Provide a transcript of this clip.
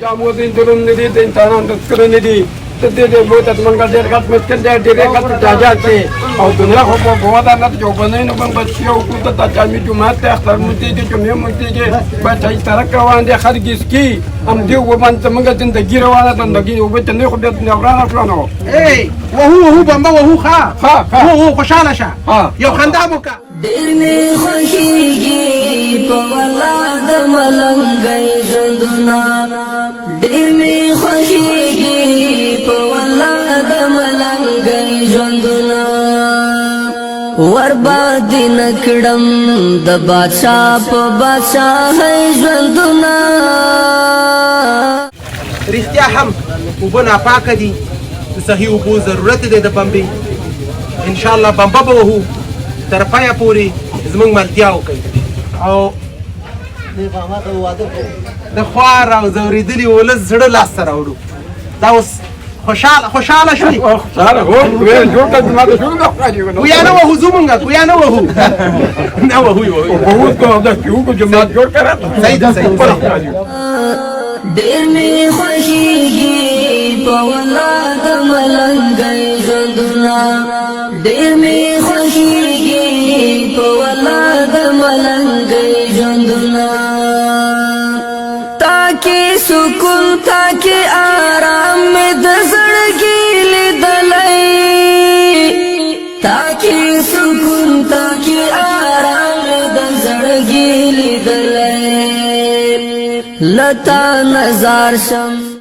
جامو د درون نه دي، د انسانانو د څکلو نه دي. ته دې دې لوی ته زمونږ ډېر غټ مشکل دی، ډېر غټ احتیاجات دی. او دنیا خو په وده نه چې اوبه نه نو موږ به څه وکړو؟ ته د جامع جومات دی، اختر مونږ کېږي، جمعې مونږ کېږي، بچای سړک روان دی، خلک یې څکي. همدې اوبه باندې زمونږ زندګي روانه، زندګي اوبه چې نه خو بیا دنیا ورانه شوه نو. ای وهو وهو بمبه وهو. ښه ښه، ښه. وهو وهو، خوشحاله شه. ها. یو خندا مو کا. ډېر مې خوښېږي په ولا د ملنګۍ ژوندونه، ډېر مې خوښېږي په ولا د ملنګۍ ژوندونه. ورباد نکړم د بادشاه په بادشاهۍ ژوندونه. رښتیا هم اوبه ناپاکه دي، د صحیح اوبو ضرورت دی د بمبې. ان شاء الله بمبه به وهو، تر پایه پورې زمونږ ملتیا وکړئ او د خوار او ځورېدلي ولس زړه لاسته راوړو. دا اوس خوشحاله خوشحاله شوي؟ خوشحاله هو، ویل جوړ کړه، ما ته شروع نه خوشحالي. ګویا نه وهو، ځو مونږه ګویا نه وهو، نه وهو یې وهو. په اوس کو د کیو کو جماعت جوړ کړه. صحیح ده، صحیح ده. ډېر مې خوښېږي په ولا د ملنګۍ ژوندونه، ډېر مې خوښېږي په ولا د ملنګۍ ژوندونه. تاکي سکون، تاکي آرام مې د زړګي لیدلی، تاکي سکون، تاکي آرام مې د زړګي لیدلی. لتا نظر شم.